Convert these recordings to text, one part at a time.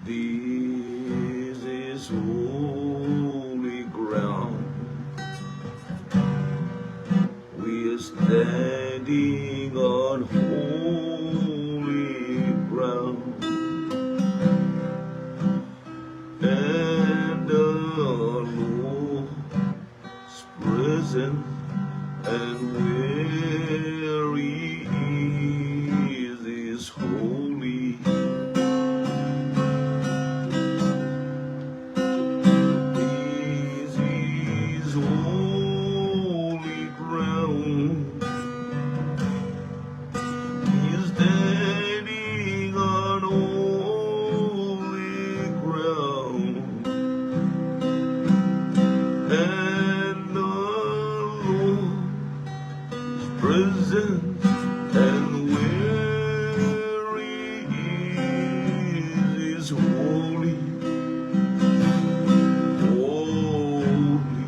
This is holy ground. We are standing on holy ground. And the Lord's present, and where He is holy. This is holy ground. He's standing on holy ground. And the Lord's presence, and where He is holy, holy.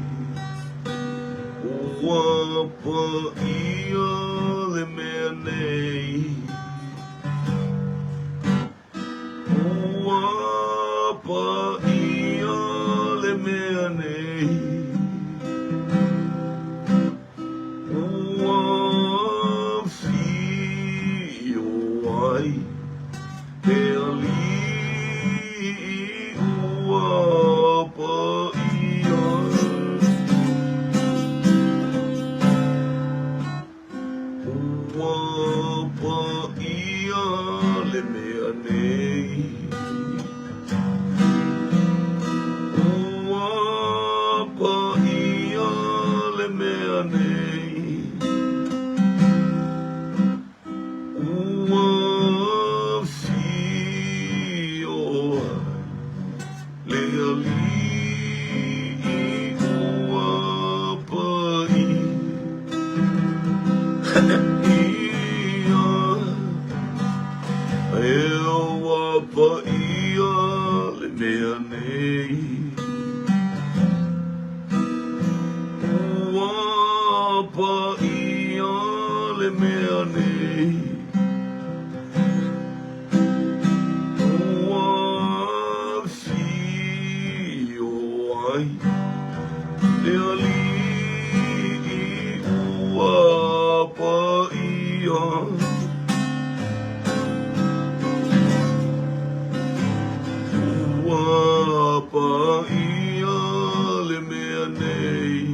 Ua paia le mea nei. Ua paia le mea nei. Ua afio ai le Alii ua paia. Ua paia le mea nei. Ua paia le mea nei. Ua afio ai le Alii ua paia. E ua paia le mea nei. Ua paia le mea nei. Ua afio ai le Alii ua paia. Ua paia le mea nei.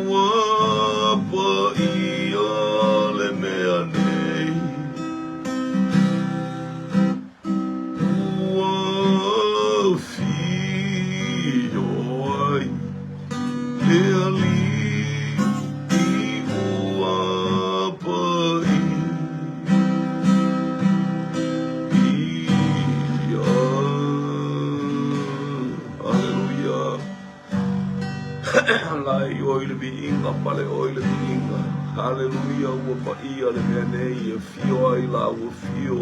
Ua paia le mea nei. Ua afio ai le Alii ua paia. Aleluia. Lai oi le viiga, pale oi le viiga. Aleluia, ua paia le mea nei e fio ai la ua fio.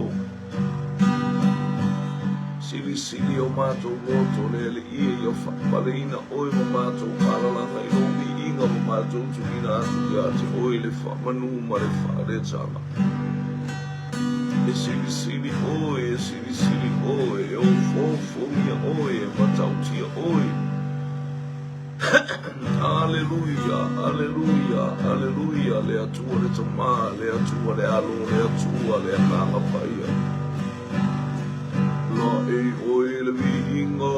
Silisili o matou loto le alii ia faapaleina oe ma matou alalaga i lou viiga ma matou tuuina atu ia te oe le faamanu ma le faaletaga. E silisili oe, e silisili oe, e ofoofogia oe, e matautia oe. Aleluia, aleluia, aleluia, le Atua le Tama, le Atua le Alo, le Atua le Agaga Paia. Laei oe le viiga,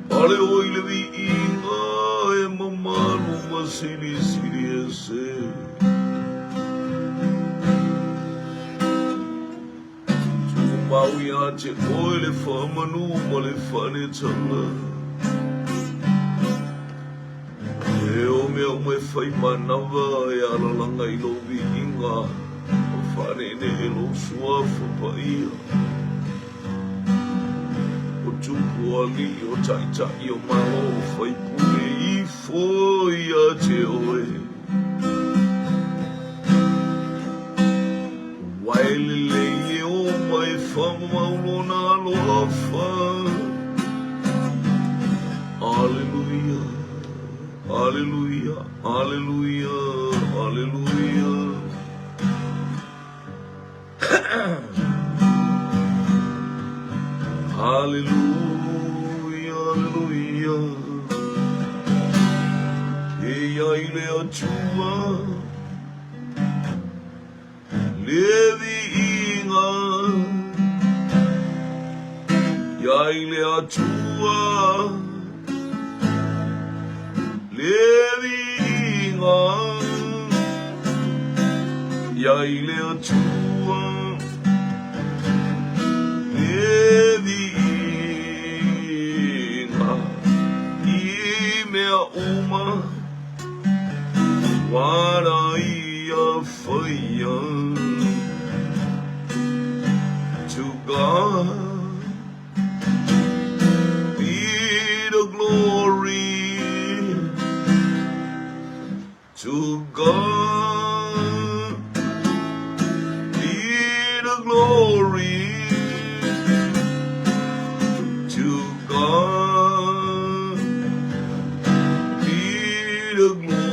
pale oe le viiga, e mamalu ma silisili ese. Tumau ia te oe le faamanu ma le faanetaga. E o mea uma e fai manawa e alalaga i lou viiga, o faaneenee lou suafa paia. O tupu o alii, o taitai o Malo, o faipule ifo ia te oe. Ua e lelei e o mai faamamau lona alofa. Aleluia, aleluia, aleluia, aleluia. Atua le viiga Ia i le Atua le viiga Ia i le Atua le viiga I mea uma ua ia faia To God be the glory To God be the glory To God be the glory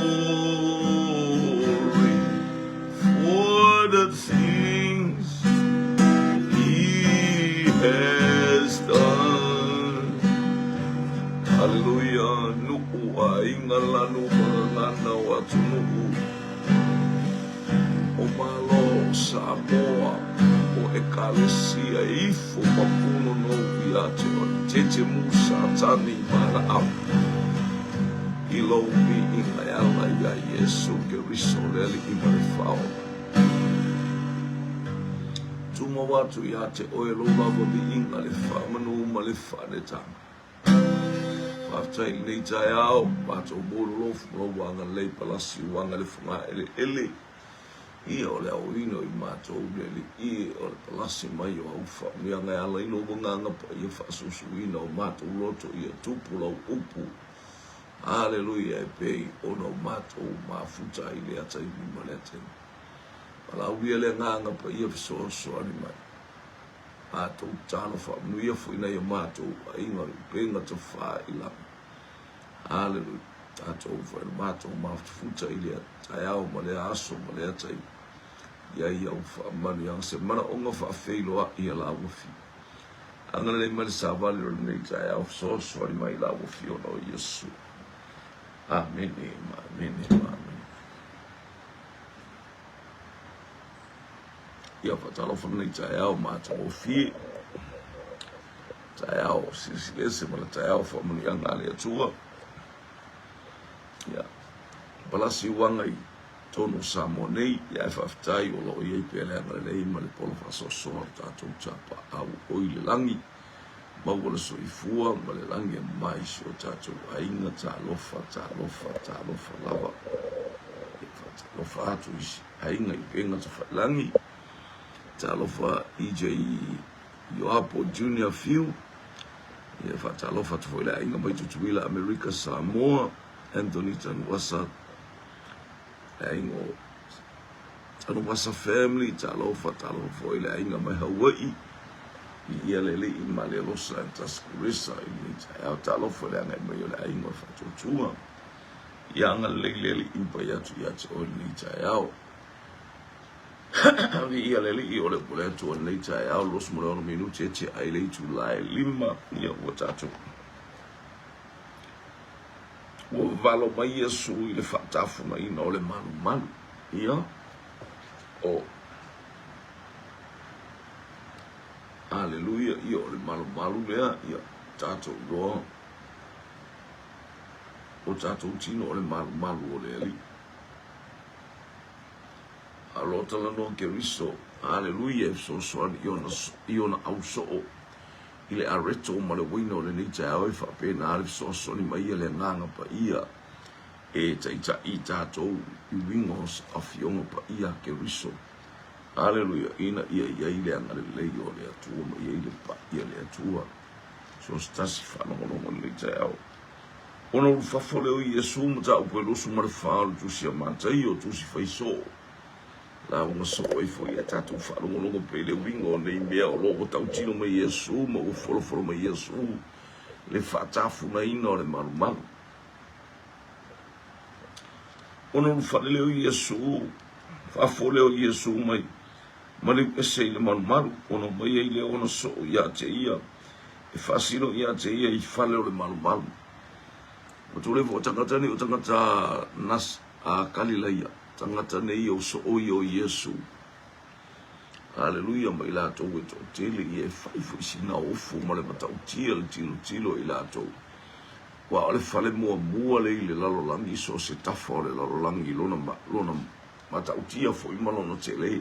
For the things He has done. Haleluia, Nuʻu, aiga, lanu ma gagana o atunuu o Malo o Samoa o Ekalesia e ifo ma punonou ia te oe. Tete mu Satani ma ana au i lou viiga e ala iā Iesu Keriso le Alii ma le Faaola. Tumau atu ia te oe lou lava viiga le faamanu ma le faanetaga. Faafetai i lenei taeao, matou mololofu ma lau agalelei palasi ua aga le fogaeleele. Ia o le aoina o i matou le alii o le palasi mai o au faamanuiaga e ala i lou agaga paia faasusuina o matou loto ia tupu lau upu. Aleluia e pei ona o matou mafuta ai i lea taimi ma lea taimi. Valaaulia le agaga paia fesoasoani mai. Matou tatalo faamanuia foi nai o matou aiga o le upega tafailagi. Aleluia. Tatou fai le matou mafutafuta i lea taeao ma lea aso ma lea taimi. Ia i au faamanuiaga se manaoga faafeiloai a la ua fia. Agalelei mai le savali o lenei taeao fesoasoani mai i la ua fia ona o Iesu. Amene ma amene ma amene. Ia faatalofa lenei taeao matagofie, taeao silesilese ma le taeao faamanuiaga a le Atua. Ia, palasi uaga i totonu o Samoa nei, ia ae faafetai o lo o i ai pea le agalelei ma le pola faasoasoa o le tatou tapaau o i le lagi. Maua le soifua ma le lagi e mai si o tatou aiga, talofa, talofa, talofa lava. Ia faatalofa atu i aiga i upega tafailagi, talofa EJ Ioapo Junior Fiu, ia faatalofa atu foi le aiga mai Tutuila, Amerika, Samoa, Anthony Tanuasa, le aiga o Tanuasa family, talofa, talofa foi le aiga mai Hawaii, viia le Alii ma le alosa e Tuscaloosa i lenei taeao, talofa i le agai mai o le aiga o le Faatuatua. Ia agalelei le Alii ma pai atu ia te oe i lenei taeao. Viia le Alii o le upu a le Atua i lenei taeao, 26 minute e tea ai le itula e 5, ia ua tatou ua vavalo mai Iesu i le faatafugaina o le malumalu. Ia, o Aleluia, ia o le malumalu lea, ia tatou iloa o tatou tino o le malumalu o le Alii. A o lo o talanoa Keriso, aleluia, e fesoasoani i ona, i ona ausoo i le areto ma le uaina o lenei taeao e faapena le fesoasoani mai a le Agaga Paia e taitai i tatou i uiga o Afioga Paia a Keriso. Aleluia, ina ia i ai le agalelei o le Atua ma i ai le pai a le Atua. So se tasi faalogologo i lenei taeao. Ona ulufafo lea o Iesu mataupu e 24 o le Tusi a Mataio, Tusi fai soo. Lauga soo ai foi ia tatou faalogologo pea i le uiga o nei mea o lo o ua tautino mai Iesu ma ua folafolo mai Iesu le faatafunaina o le malumalu. Ona ulufale lea o Iesu, fafo lea o Iesu mai maliu ese i le malumalu, ona omai ai lea ona soo ia te ia, e faasino ia te ia i fale o le malumalu. Ua tule foi o tagata nei o tagata nas, A Kalilaia, tagata nei o soo ia o Iesu. Aleluia, ma i latou e toatele ia e fai foi sina ofo ma le matautia le tilotilo i latou. Aua o le fale muamua lea i le lalolagi, so o se tafa o le lalolagi i lona, lona matautia foi ma lona tele.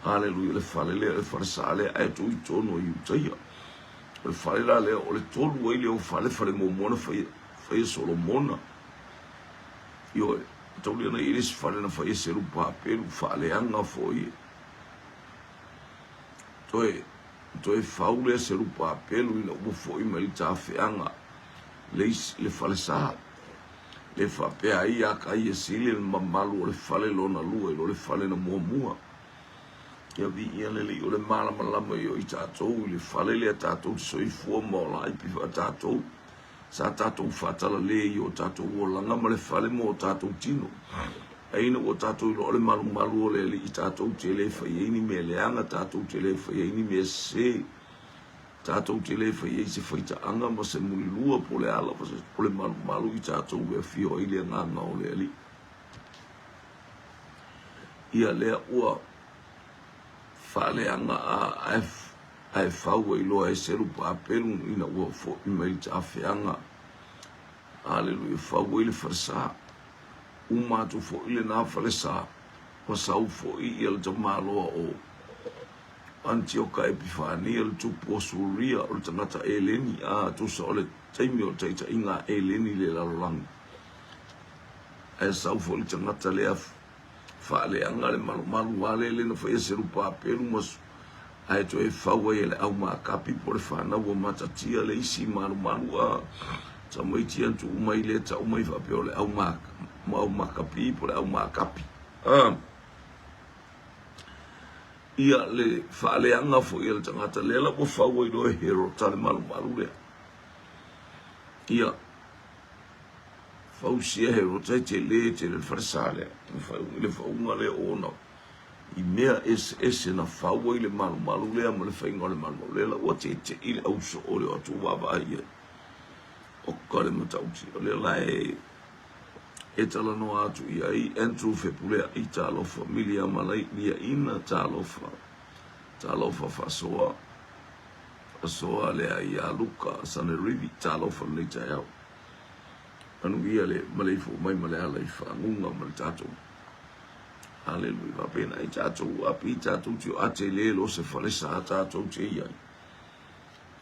Aleluia, le fale lea, le falesa lea, ae tuu i totonu o Iutaia. O le fale la lea, o le tolu ai lea o fale, fale muamua na faia, faia Solomona. Ioe, tauliana i le isi fale na faia Serupapelu, faaleaga foi. Toe, toe fau lea Serupapelu ina ua foi mai le tafeaga, le, isi, le falesa. Le faapea ai ia ka ia sili le mamalu o le fale lona lua i lo le fale na muamua. Ia viia le Alii o le malamalama i o i tatou i le fale lea tatou te soifua ma ola ai pei tatou. Sa tatou faatalale i o tatou olaga ma le fale mo o tatou tino. Ae ina ua tatou iloa o le malumalu o le Alii tatou te le fai ai ni mea leaga, tatou te le fai ai ni mea sese, tatou te le fai ai se faitaaga ma se mulilua po o le a lava se, o le malumalu i tatou e afio ai le Agaga o le Alii. Ia lea ua faaleaga a ae fau ai loa e Serupapelu ina ua foi mai le tafeaga. Aleluia, fau ai le falesa. Uma atu foi lena falesa, ua sau foi ia le tamaloa o Anitioka Epifania, le tupu o Suria, o le tagata Eleni, a tusa o le taimi o le taitaiga a Eleni i le lalolagi. Ae sau foi le tagata lea faaleaga le malumalu ale le na faia Serupapelu ma ae toe fau ai e le au makapi po o le fanau ua matatia le isi malumalu a tamaiti ia tuu mai le tau mai faapea o le au au makapi po o le au makapi a ia le faaleaga foi a le tagata lea la ua fau ai loa e Herota le malumalu lea ia Fausia he rota e tele tele le falesa lea, i le fauga lea o ona i mea eseese na fau ai le malumalu lea ma le faiga o le malumalu lea la ua tete'i le au soo le o atu vaavaai i ai. Oka le matautia o lea la e e talanoa atu i ai Andrew Fepuleai talofa Miliama Liaina talofa talofa faasoa faasoa lea ia Luka Sanerivi talofa lenei taeao. Manuia le maleifua mai ma le ala i faguga ma le tatou. Haleluia. Faapena ai tatou api tatou te o ate le lo se fale sa tatou te iai.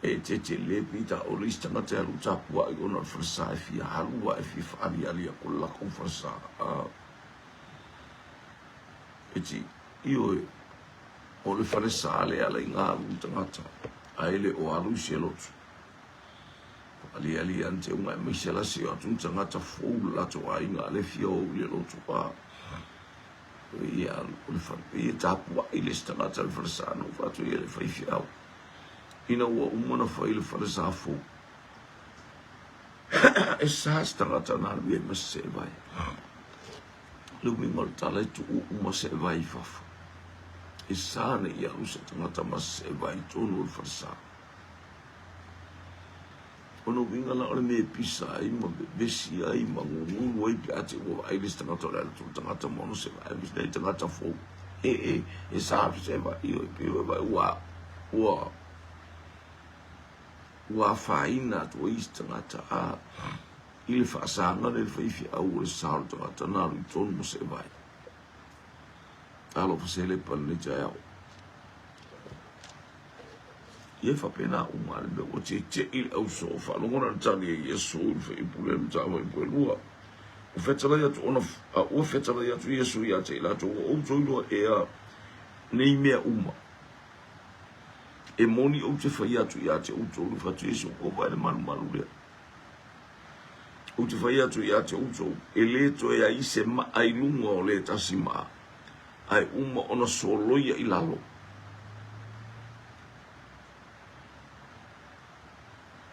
E te te le pi ta o le isi tagata e alu tapuai ona o le fale sa e fia alu a e fia faaliali aku le lakou fale sa. E ti, ioe, o le fale sa le ala i ngā alu tagata, ae le o alu i se lotu. Aliali an te unga e maise la se atu tagata fou le latou aiga a le fia o i le lotu a ia o le fale ia tapuai le isi tagata le fale sa no fatu ia le fai fiau ina ua uma na fai le fale sa fou e sa se tagata na alu ai ma se vai le uiga o le tala e tuu uma se vai i fafo e sa ne i alu se tagata ma se vai i tonu o le fale sa. O lona uiga la o le mea e pisa ai ma vevesi ai ma gugulu ai pe a te ua vaai le isi tagata o le alu atu o le tagata ma ona se vaai ma se tagata fou. E, e, e sa se vaai ioe pei ua vaai ua, ua, ua afaina atu ai isi tagata a i le faasaga lea le faifeau o le sa o le tagata na alu i tonu ma se vaai. Talofa se lepa lenei taeao. Ia e faapena uma le mea ua tete'i le ausoo faalogo na tali e Iesu i le fuaiupu lea mataupu fuaiupu e lua. Ua fetalai atu ona a ua fetalai atu Iesu ia te i latou ua outou iloa ea nei mea uma. E moni ou te fai atu ia te outou le fatu Iesu ko vai le malumalu lea. Ou te fai atu ia te outou e le toe ai se maa i luga o le tasi maa ae uma ona soloia i lalo.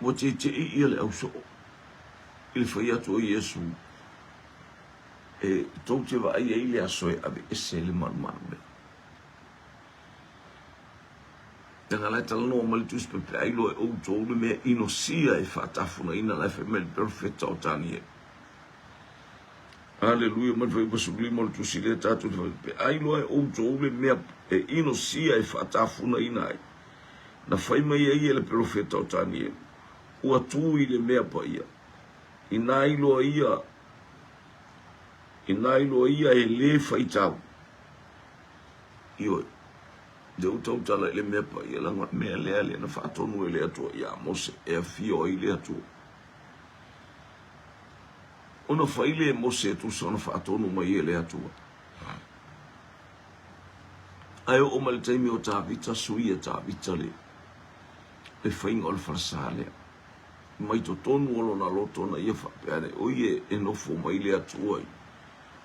Ua tete'i ia le ausoo i le fai atu o Iesu e tou te vaai ai le aso e aveese ai le malumalu lea. Leaga la e talanoa mai le Tusi Pepe ai loa e outou le mea inosia e faatafunaina la e fai mai le perofeta o Taniele. Aleluia ma le fuaiupu 15 o le tusi lea tatou te fai, pe ai loa e outou le mea e inosia e faatafunaina ai, na fai mai ai e le perofeta o Tanielu, ua tu i le mea paia, inā iloa ia, inā iloa ia e lē faitau. Ioe, lea ua tautala i le mea paia, leaga o le mea lea lea na faatonu e le Atua ia Mose e afio ai le Atua. Ona fai lea e Mose e tusa ona faatonu mai e le Atua. Ae oo mai le taimi o Tavita, sui e Tavita le, le faiga o le falesa lea. Mai totonu o lona loto na ia faapea ane, o ia e nofo mai le Atua i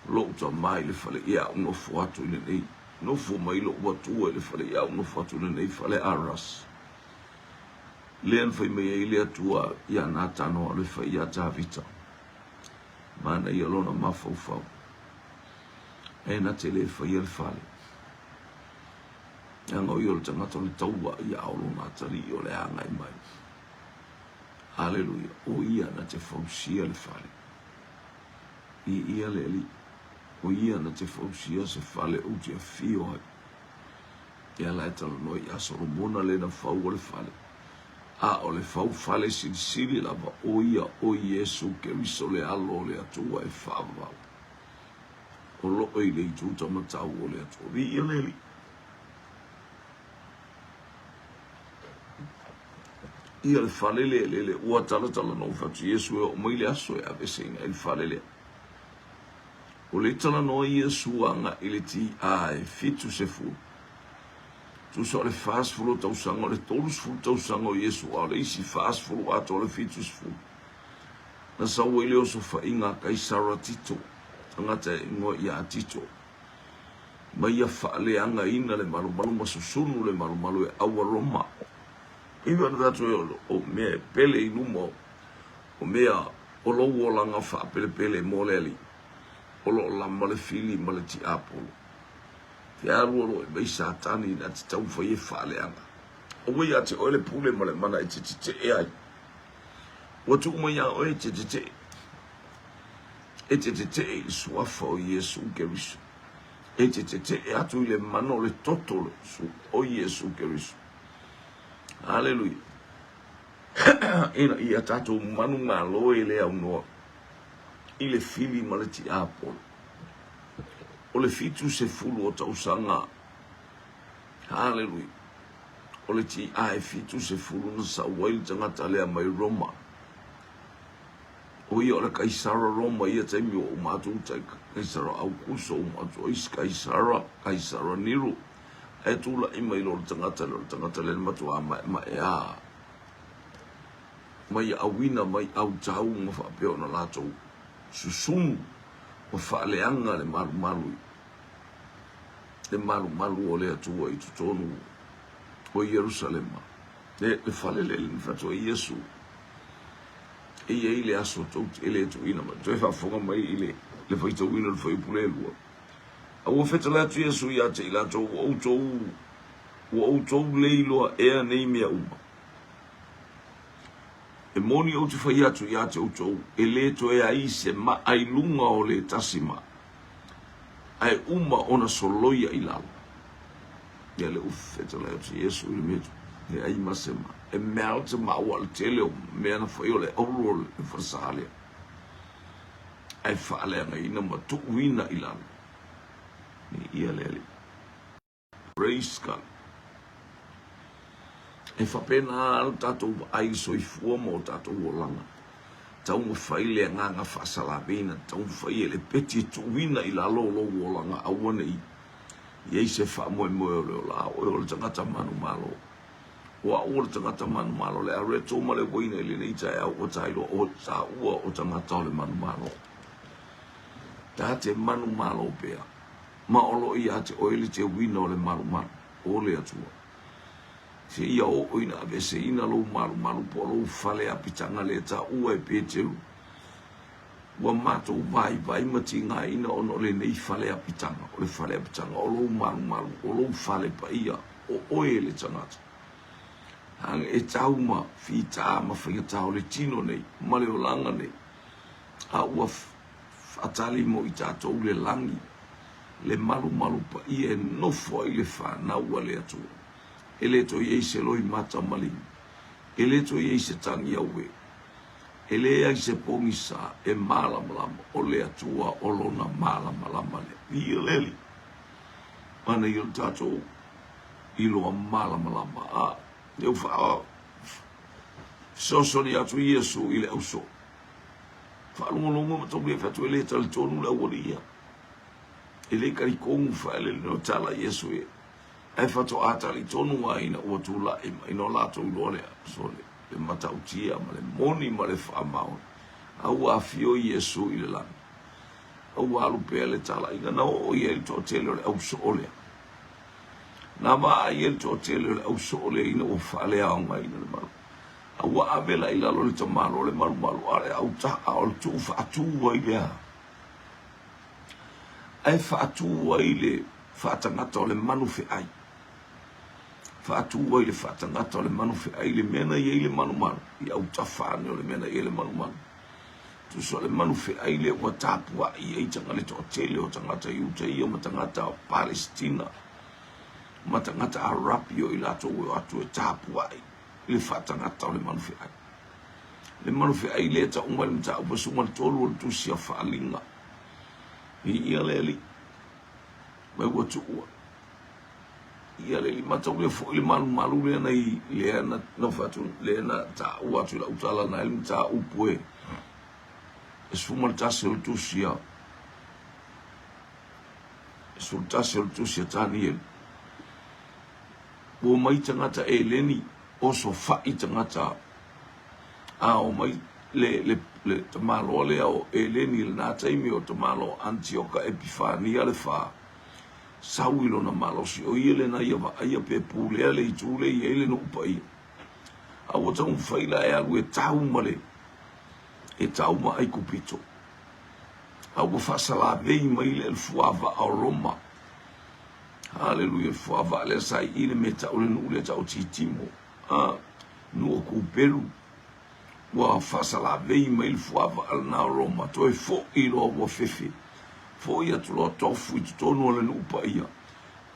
lou tama i le fale ia au nofo atu i lenei, nofo mai lou Atua i le fale ia au nofo atu i lenei fale aras. Lea na fai mai ai le Atua iā Natano a o le fai iā Tavita, manaia lona mafaufau, ae na te le faia le fale. Leaga o ia o le tagata o le taua ia a o lona atalii o le agai mai. Aleluia, o ia na te fausia le fale. I ia le Alii, o ia na te fausia se fale ou te afio ai. Ia la e talanoa ia Solomona le na fau o le fale. A o le fau fale silisili lava, o ia o Iesu Keriso le Alo o le Atua e faavavau. O loo i le itu tamatau o le Atua. Viia le Alii. Ia le fale lea lele ua talatalanoa fatu Iesu e oo mai le aso e aveeseina ai le fale lea. O le talanoa Iesu agai i le TA e 70. Tusa o le 40 tausaga, o le 30 tausaga o Iesu, a o le isi 40 atoa o le 70. Na sau ai le osofaiga a Kaisara Tito, tagata e igoa ia Tito, ma ia faaleagaina le malumalu ma susunu le malumalu e aua Roma. Iva na tatou o mea e pele i luma o mea o lou olaga faapelepele mo le Alii, o lo o lama le fili ma le tiapolo. Te alu o lo o mai Satani na te taumafai e faaleaga. Aua ia te oe le pule ma le mana e te tetee ai. Ua tuu mai ia oe e te tetee. E te tetee i le suafa o Iesu Keriso. E te tetee atu i le mana o le toto o Iesu Keriso. Haleluia. Ina ia tatou manumalo e le aunoa i le fili ma le tiapolo. O le 70 o tausaga, haleluia, o le tia e 70 na sau ai le tagata lea mai Roma. O ia o le Kaisara Roma ia taimi o uma atu tai Kaisara Aukuso, uma atu o isi Kaisara, Kaisara Nero. Ae tulai mai loa le tagata lea, o le tagata lea na matua maemaea mai auina mai autau ma faapea ona latou susunu ma faaleaga le malumalu le malumalu o le Atua i totonu o Ierusalema. Le, le fale lea na fai atu ai Iesu, e i ai le aso tou te le tuuina mai. Toe faafofoga mai i le, le faitauina o le fuaiupu lea e lua. A ua fetalai atu Iesu ia te i latou, ua outou, ua outou le iloa ea nei mea uma? E moni ou te fai atu ia te outou, e le toe ai se maa i luga o le tasi maa, ae uma ona soloia i lalo. Ia le ua fetalai atu Iesu i le mea le ai ma se maa. E mea te maa ua le tele o mea na fai o le auro o le falesa lea. Ae faaleagaina ma tuuina i lalo. Ia le Alii. Praise God. E faapena lo tatou vaai i soifua ma o tatou olaga. Taumafai le agaga faasalaveina, taumafai e le peti e tuuina i lalo o lou olaga, aua ne i i ai se faamoemoe o le ola, o oe o le tagata manumalo. O au o le tagata manumalo, le areto ma le uaina i lenei taeao ua tailoa o taua o tagata o le manumalo. Ta te manumalo pea. Ma o lo o ia te oe le teuina o le malumalu o le Atua. Seia oo ina aveeseina lou malumalu po o lou fale apitaga lea taua e Peteru, ua matou vaivai ma tigaina ona o lenei fale apitaga, o le fale apitaga o lou malumalu, o lou fale paia, o oe le tagata. Hanga e tau ma fitā ma faigata o le tino nei, ma le olaga nei, a ua. Faatali mo i tatou le lagi, le malumalu paia e nofo ai le fanau a le Atua. E le toe i ai se loimata maligi, e le toe i ai se tagi auē, e leai se pogisa e malamalama, o le Atua o Lona malamalama lea. Viia le Alii! Manaia lo tatou iloa malamalama a lea ua faafesoasoani atu Iesu i le ausoo. Faalogologo ma tau le fai atu e le talitonu le aualii ia. E le talitonu faelele no tala Iesu e ae faatoa talitonu a ina ua tulai mai no latou iloa lea sole le matautia ma le moni ma le faamaoni. A ua afio Iesu i le lagi. A ua alu pea le talaiga na oo i ai le toatele o le ausoo lea. Na vaai ai le toatele o le ausoo lea ina ua faaleaogaina le malu. A ua ave la i lalo le tamaloa le malumalu a le auta'a o le tuu faatu ai lea ae faatu ai le faatagata o le manu fe'ai. Faatu ai le faatagata o le manu fe'ai le mea na i ai le malumalu i autafa ane o le mea na i ai le malumalu. Tusa o le manu fe'ai lea ua tapua'i ai taga le toatele o tagata Iutaia ma tagata Palesitina ma tagata Arapi o i latou e o atu e tapua'i i le faatagata o le manu fe'ai. Le manu fe'ai lea e ta'u mai le mataupu e 13 o le tusi a Faaaliga. Viia le Alii. Mai ua tuua. Ia le Alii mataulia foi le malumalu lea na i lea na na fai atu lea na taua atu i lau tala na i le mataupu e 11 o le tusi a 11 o le tusi a Tanielu. Ua omai tagata Eleni, osofai tagata, a omai le, le, le tamaloa lea o Eleni i lena taimi o tamaloa Antioka Epifania le fa, sau i lona malosi, o ia lena ia vaaia pe pulea le itu le i ai le nuu paia. A ua taumafai la e alu e tau ma le, e tau ma Aikupito. A ua faasalavei mai le fuavaa o Roma. Haleluia, le fuavaa lea sa i i le mea tau le nuu lea tau Titimo, a, nuu o Kupelu, ua faasalavei mai le fuavaa lena o Roma, toe foi loa ua fefe, foi atu loa tofu i totonu o le nuu paia,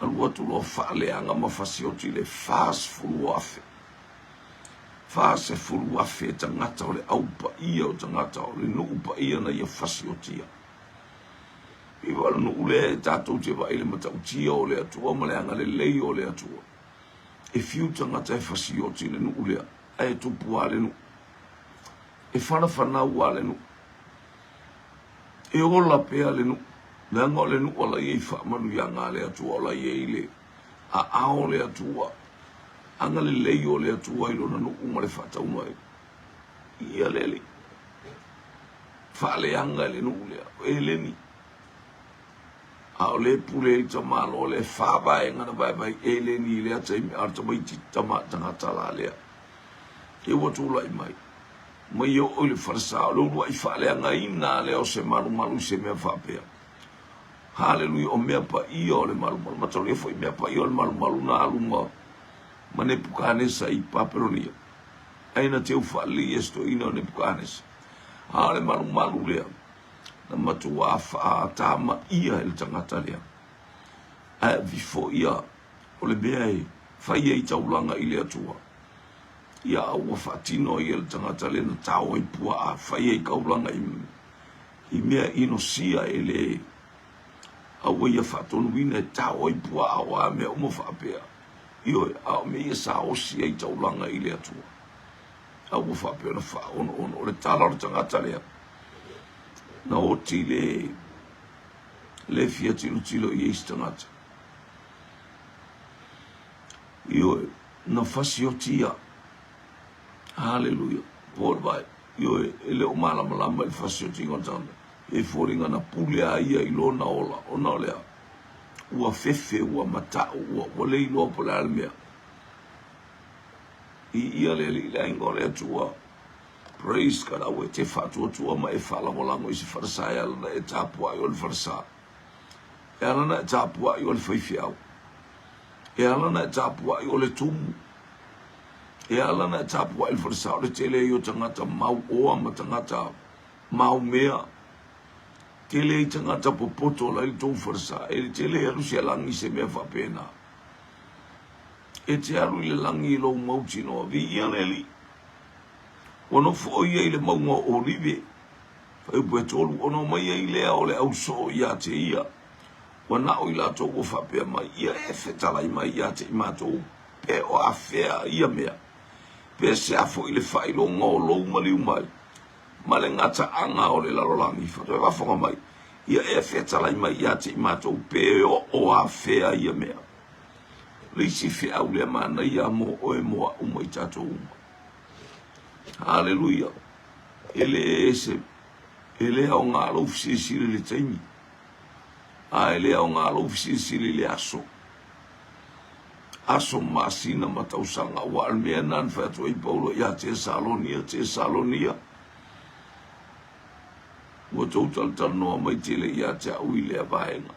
alu atu loa faaleaga ma fasioti le 40,000. 40,000 tagata o le au paia o tagata o le nuu paia na ia fasiotia. Iva o le nuu lea e tatou te vaai i le matautia o le Atua ma le agalelei o le Atua. E fiu tagata e fasioti i le nuu lea, ae e tupu lava le nuu. E fanafanau lava le nuu. E ola pea le nuu. Leaga o le nuu o la e i ai faamanuiaga a le Atua, o la e i ai le aao o le Atua, agalelei o le Atua i lona nuu ma le faatauga ai. Ia le Alii. Faaleaga i le nuu lea, o Eleni. A o lea e pule ai tamaloa lea, e fa vaega na vaevae Eleni i lea taimi, a o le tamaiti tama tagata la lea. E ua tulai mai, mai oo i le falesa, o le uluai faaleagaina lea o se malumalu i se mea faapea. Haleluia, o mea paia o le malumalu. Mataulia foi mea paia o le malumalu na alu ma, ma Nepukanesa i Papelonia. Ai na teu faalelei e se toeaina o Nepukanesa. A o le malumalu lea, na matuā faatamaia e le tagata lea. Ae vifo ia o le mea e fai ai taulaga i le Atua. Ia a ua faatino ai e le tagata lea na tao ai puaa, fai ai kaulaga i, i mea inosia e le aua ia faatonuina e tao ai puaa o a mea uma faapea. Ioe, a o mea ia sa osi ai taulaga i le Atua. A ua faapea ona faaonoono. O le tala o le tagata lea, na oti le, le fia tilotilo i ai se tagata. Ioe, na fasiotia. Haleluia. Po le vai. Ioe, e le o malamalama i le fasiotiga o le tagata. E foliga na pule a ia i lona ola, ona o le a? Ua fefe, ua mata'u, ua, ua le iloa po o le a le mea. I ia le Alii le aiga o le Atua. Praise God, aua e te faatuatua ma e faalagolago i se falesa e ala ona e tapuai o le falesa. E ala ona e tapuai o le faifeau. E ala ona e tapuai o le tumu. E ala ona e tapuai le falesa o le tele ai o tagata mauoa ma tagata maumea. Tele ai tagata popoto la i le tou falesa, e te le alu se lagi se mea faapena. E te alu i le lagi i lou mautinoa, viia le Alii. Ua nofo ʻo ia i le mauga o Olive, fuaiupu e 3, ona omai ai lea o le ausoo ia te ia. Ua na o i latou ua faapea mai, Ia e fetalai mai ia te i matou, pe o afea ia mea, pe sea foi le faailoga o lou maliu mai, ma le gataaga o le lalolagi. Faatoa faafofoga mai, Ia e fetalai mai ia te i matou, pe o afea ia mea. O le isi feau lea manaia mo oe mo a'u ma i tatou uma. Haleluia! E le ese, e le aoga lou fesilisili i le taimi, a e le aoga lou fesilisili i le aso. Aso, masina ma tausaga, aua o le mea lena na fai atu ai Paulo ia Tesalonia, Tesalonia, ua tou talatalanoa mai tele ia te au i lea vaega.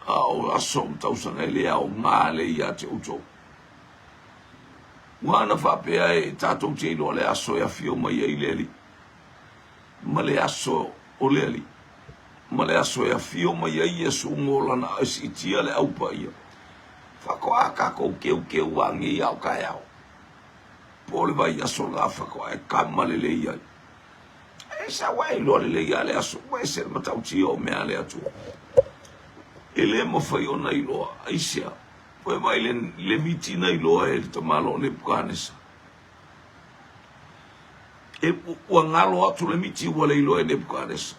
A o aso ma tausaga e le aoga lea ia te outou. Ua ana faapea e tatou te iloa le aso e afio mai ai le Alii, ma le aso o le Alii, ma le aso e afio mai ai Iesu mo lana e siitia le au paia. Faatoa tatou keukeu anei ao taeao, po o le vaiaso lena faatoa e kama lelei ai. E sau ai iloa lelei lava le aso, ua ese le matautia o mea a le Atua. E le mafai ona iloa, aisea? Ua vaai le, le miti na iloa e le tamaloa o Nebukanesa. E, ua galo atu le miti ua le iloa e Nebukanesa.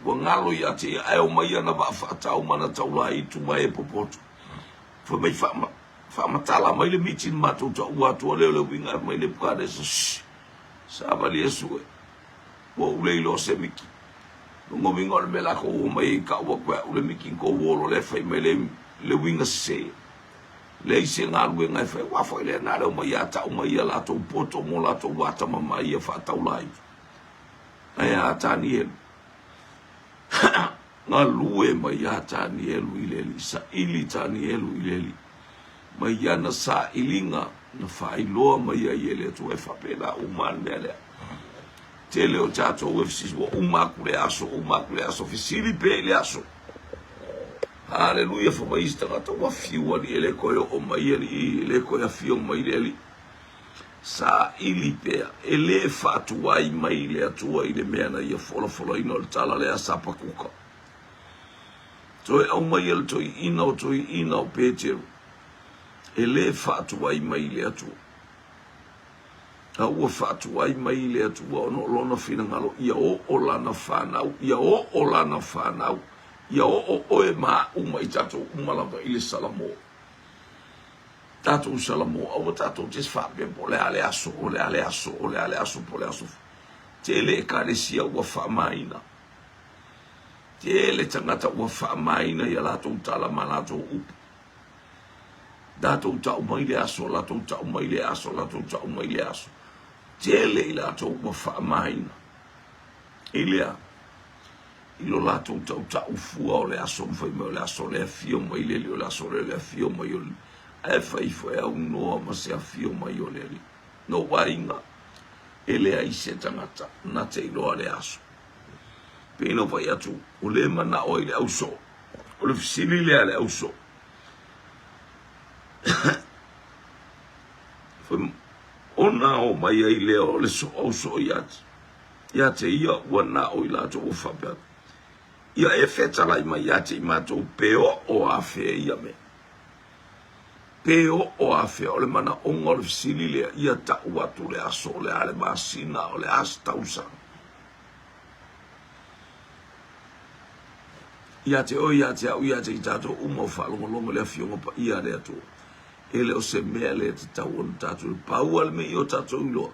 Ua galo ia te ia, ae omai ana vaa faatau ma ana taulaitu ma e popoto. Fai mai faama, faamatala mai le miti na matou taua atua lea o le uiga e mai Nebukanesa. Shh! Savali Iesu e. Ua ou le iloa se miti. Lona uiga o le mea latou omai ai tau atu e au le miti na tou olo lea fai mai le le uiga sese. Leai se galuega e fai aua foi lea na le omai ia tau mai ia latou poto mo latou atamamai ia faataulaiva. Ae a Tanielu? Galue mai ia Tanielu i le Alii, saili Tanielu i le Alii. Mai ana sailiga na faailoa mai ai e le Atua e faapena uma le mea lea. Tele o tatou e fesili, ua uma atu le aso, uma atu le aso, fesili pea i le aso. Haleluia, fai mai isi tagata, ua fiu alii e le toe oo mai alii, e le toe afio mai le alii. Saili pea, e le faatuai mai le Atua i le mea na ia folafolaina o le tala lea a Sapakuka. Toe aumaia le toeaina o toeaina o Peteru, e le faatuai mai le Atua. A ua faatuai mai le Atua ona o lona finagalo ia oo lana fanau, ia oo lana fanau, ia oo oe ma a'u ma i tatou uma lava i le Salamo. Tatou Salamo, aua tatou te faapea po o le a le aso, o le a le aso, o le a le aso, po o le aso. Tele ekalesia ua faamaina. Tele tagata ua faamaina ia latou tala ma latou upu. Latou tau mai le aso, latou tau mai le aso, latou tau mai le aso. Tele i latou ua faamaina. I lea, i lo latou tautau fua o le aso ma fai mai o le aso le afio mai le Alii, o le aso lea le afio mai o le Alii. Ae fai ifo e aunoa ma se afio mai o le Alii. Lou aiga, e leai se tagata na te iloa le aso. Pei ona fai atu, o lea e manao ai le ausoo. O le fesili lea a le ausoo. Ona o mai ai lea o le ausoo ia ia te ia ua na o i latou ua faapea atu, Ia e fetalai mai ia te i matou pe oo afea ia mea. Pe oo afea, o le manaoga o le fesili lea, ia tau atu le aso, o le a le masina, o le a se tausaga. Ia te oe, ia te au, ia te i tatou uma o faalogologo i le Afioga Paia a le Atua. E le o se mea lea e tatau ona tatou, pau lava le mea i o tatou iloa,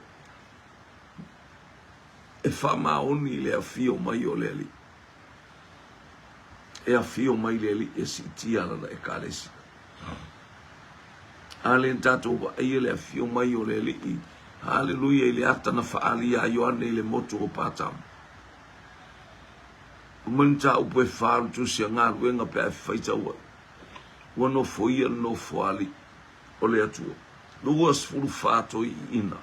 e faamaoni i le afio mai o le Alii. E afio mai le Alii e siitia lana Ekalesia. A lea na tatou vaaia le afio mai o le Alii, haleluia, i le ata na faaali ia Ioane i le motu o Patamo. Fai mai le mataupu e fa o le tusi a galuega pe a e faitau ai. Ua nofoia le nofoalii o le Atua. 24 toiina.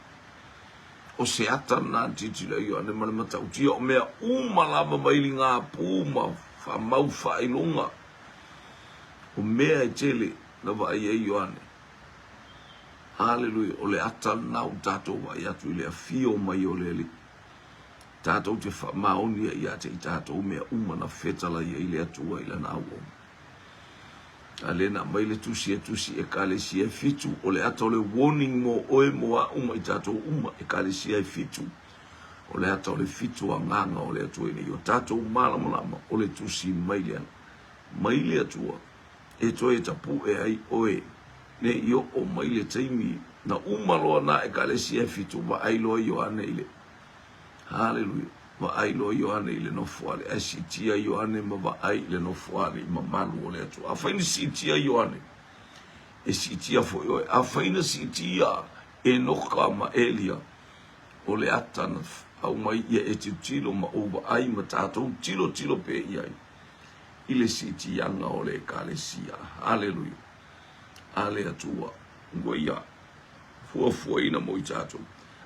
O se ata lena na tilotilo ai Ioane ma le matautia o mea uma lava mai ligapu ma faamau faailoga o mea e tele na vaai ai Ioane. Haleluia! O le ata lena ua tatou vaai atu i le afio mai o le Alii. Tatou te faamaoni ai ia te i tatou mea uma na fetalai ai le Atua i Lana auauna. A lea na aumai le tusi e tusi Ekalesia e fitu, o le ata o le warning mo oe mo a'u ma i tatou uma, Ekalesia e fitu, o le ata o le fitu agaga o le Atua ina ia tatou malamalama o le tusi mai le mai le Atua e toe tapu'e ai oe ne i oo mai le taimi na uma loa nā Ekalesia e fitu vaai loa Ioane i le Haleluia. Vaai loa Ioane i le nofoalii, ae siitia Ioane ma vaai i le nofoalii mamalu o le Atua. Afai na siitia Ioane, e siitia foi oe. Afai na siitia Enoka ma Elia, o le ata na aumai ia e tilotilo ma ou vaai ma tatou tilotilo pea i ai i le siitiaga o le Ekalesia. Haleluia. A le Atua, ua ia fuafuaina mo i tatou.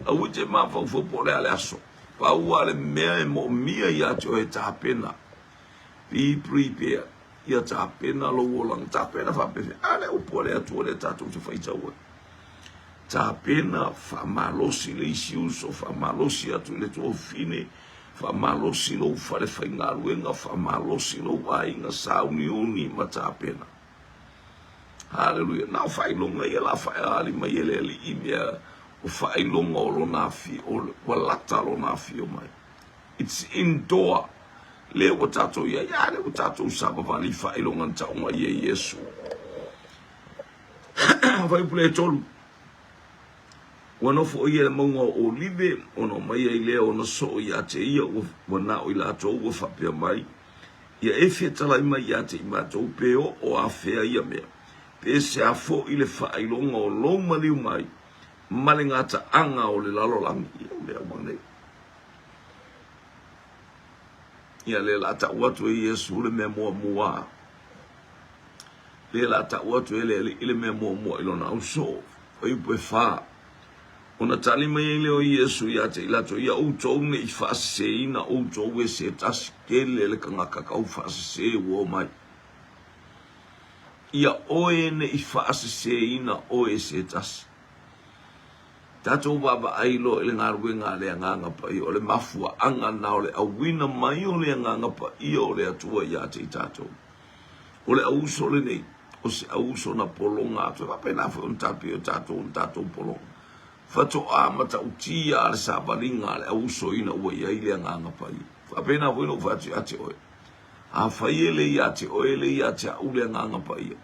Aua e te mafaufau po o le a le aso. Pau lava le mea e moomia ia te oe e tapena. Be prepared. Ia tapena lou olaga. Tapena faapefea. A le upu a le Atua lea tatou te faitau ai. Tapena faamalosi le isi uso, faamalosi atu i le tuafafine, faamalosi lou fale faigaluega, faamalosi lou aiga, sauniuni ma tapena. Haleluia. Na o faailoga ia la faaaali mai e le Alii mea o faailoga o lona afio, ua lata lona afio mai. It's indoor. Lea ua tatou i ai, a lea ua tatou savavali i faailoga na tau mai e Iesu. Fuaiupu le 3. Ua nofo o ia i le mauga o Olive, ona omai ai lea ona soo ia te ia, ua na o i latou ua faapea mai, Ia e fetalai mai ia te i matou pe oo afea ia mea, pe se a foi le faailoga o lou maliu mai ma le gataaga o le lalolagi. Ia o mea uma nei. Ia lea la tau atu e Iesu le mea muamua. Lea la tau atu e le Alii le mea muamua i lona ausoo. Fuaiupu e 4. Ona tali mai ai lea o Iesu ia te i latou, Ia outou ne i faaseseina outou e se tasi, tele le tagata kau faasese ua omai. Ia oe ne i faaseseina oe e se tasi. Tatou vaavaai loa i le galuega a le Agaga Paia, o le mafuaaga na o le auina mai o le Agaga Paia o le Atua ia te i tatou. O le auuso lenei, o se auuso na pologa atu. E faapena foi ona tapia o tatou ona tatou pologa. Faatoa matautia a le savaliga a le auuso ina ua i ai le Agaga Paia. Faapena foi ona ou fai atu ia te oe. Afai e le ia te oe, e le ia te au le Agaga Paia.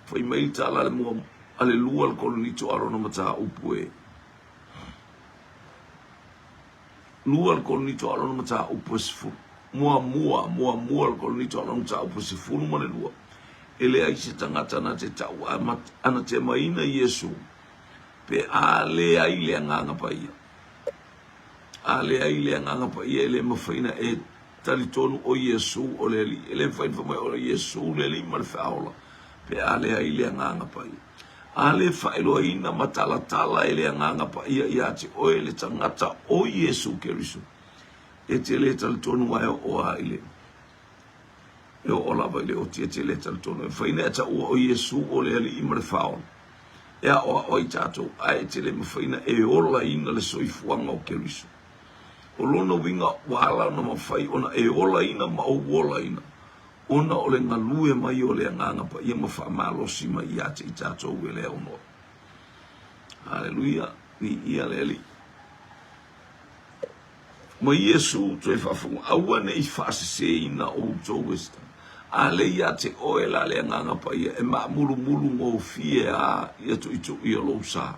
Fai mai le tala a le mua, a le lua le Korinito a lona mataupu e. Lua le Korinito a lona mataupu e sefulu. Muamua, muamua le Korinito a lona mataupu e 12. E leai se tagata na te tau anatemaina Iesu pe a leai le Agaga Paia. A leai le Agaga Paia e le mafai na e talitonu o Iesu o le Alii. E le mafai na fai mai o Iesu le Alii ma le Faaola pe a leai le Agaga Paia. A le faailoaina ma talatala e le Agaga Paia ia te oe le tagata o Iesu Keriso, e te le talitonu a e oo a i le e oo lava i le oti, e te le talitonu. E mafai ona e taua o Iesu o le Alii ma le Faaola e aoao ai tatou, ae e te le mafai ona e olaina le soifuaga o Keriso. O lona uiga ua ala ona mafai ona e olaina ma ou olaina ona o le galue mai o le Agaga Paia ma faamalosi mai ia te i tatou e le aunoa. Haleluia, viia le Alii. Ma Iesu toe faafofoga, aua ne i faaseseina outou e se A le ia te oe la le Agaga Paia e maamulumulu gofie a ia tuitui o lou sa.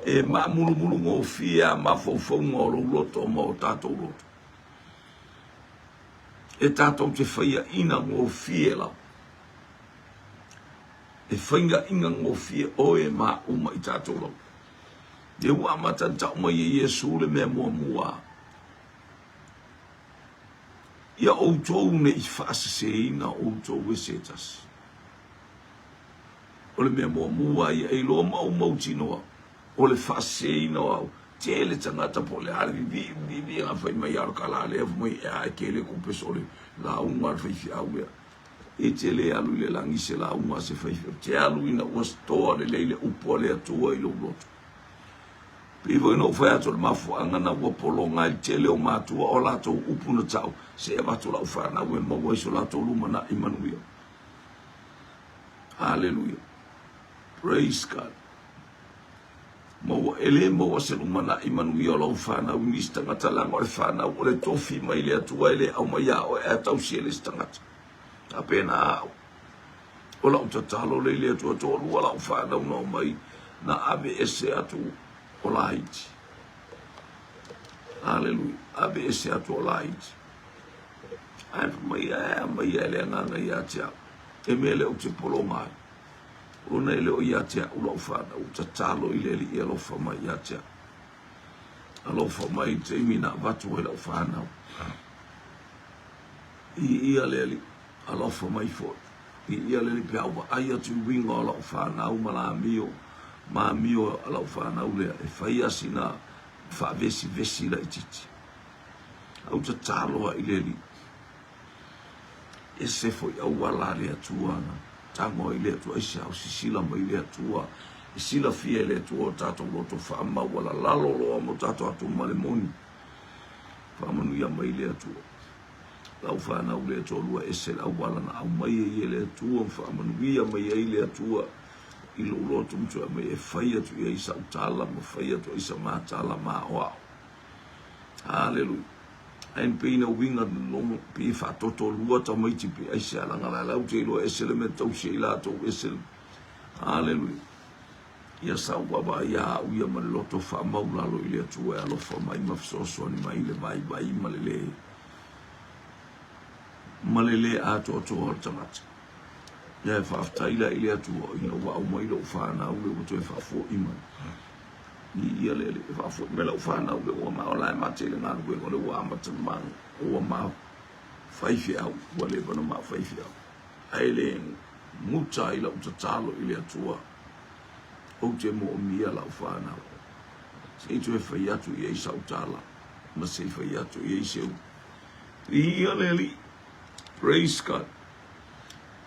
E maamulumulu gofie a mafaufauga o lou loto ma o tatou loto. E tatou te faiaina gofie lava. E faiaina gofie oe ma au ma i tatou lava. Lea ua amata ona tau mai e Iesu le mea muamua. Ia outou ne i faaseseina outou e se tasi. O le mea muamua ia e iloa ma ou mautinoa. O le faaseseina o au, tele tagata po o le a le vivii viviiga fai mai a o le kala lea fai mai e a e tele tupe so le lauga a le faifeau lea. E te le alu i le lagi se lauga a se faifeau, te alu ina ua stoa lelei le upu a le Atua i lou loto. Pei foi ona ou fai atu o le mafuaaga na ua pologa ai le tele o matua o latou upu na tau, se i avatu lau fanau e maua ai so latou lumanai manuia. Haleluia. Praise God. Maua, e le maua se lumanai manuia o lau fanau i nisi tagata leaga o le fanau o le tofi mai le Atua e le aumai ia oe ae tausi e le isi tagata. Faapena au. O lau tatalo lea i le Atua, toalua lau fanau na omai na ave ese atu o laiti. Aleluia. Ave ese atu o laiti. Ae fai mai, ae aumai e le Agaga ia te au. E mea lea ou te pologa ai. Ona e le o ia te au lau fanau, tatalo i le Alii e alofa mai ia te au. Alofa mai i le taimi na avatu ai lau fanau. I ia le Alii, alofa mai foi. I ia le Alii pe a ou vaai atu i uiga o lau fanau ma la amio, ma amio a lau fanau lea, e fai lava sina faavesivesi laitiiti. Au tatalo ai i le Alii. Ese foi auala a le Atua na tago ai le Atua, aisea o sisila mai le Atua, e silafia e le Atua o tatou loto faamaualalalo loa mo tatou atumale moni. Faamanuia mai le Atua. Lau fanau le toalua ese le auala na aumai ai e le Atua ma faamanuia mai ai le Atua i lou loto ma toe aumai e fai atu i ai sau tala ma fai atu ai sa matala maoao. Haleluia. Ae pei na uiga logo pei e faatotolua tamaiti pe aisea leaga la lau te iloa ese le mea tausi ai latou ese le Haleluia. Ia sau vaavaai ia au ia ma le loto faamaulalo i le Atua e alofa mai ma fesoasoani mai i le vaivai ma le le ma le le atoatoa o le tagata. Ia e faafetai la i le Atua ina ua aumai lou fanau lea ua toe faafoi mai. I ia le e faafoi mai lau fanau lea ua ma o la e mate i le galuega o lea ua amata ma ua ma faifeau ua leva ona ma faifeau. Ae le guta ai lau tatalo i le Atua ou te moomia lau fanau. Se i toe fai atu i ai sau tala ma se i fai atu i ai se upu. Viia le Alii. Praise God.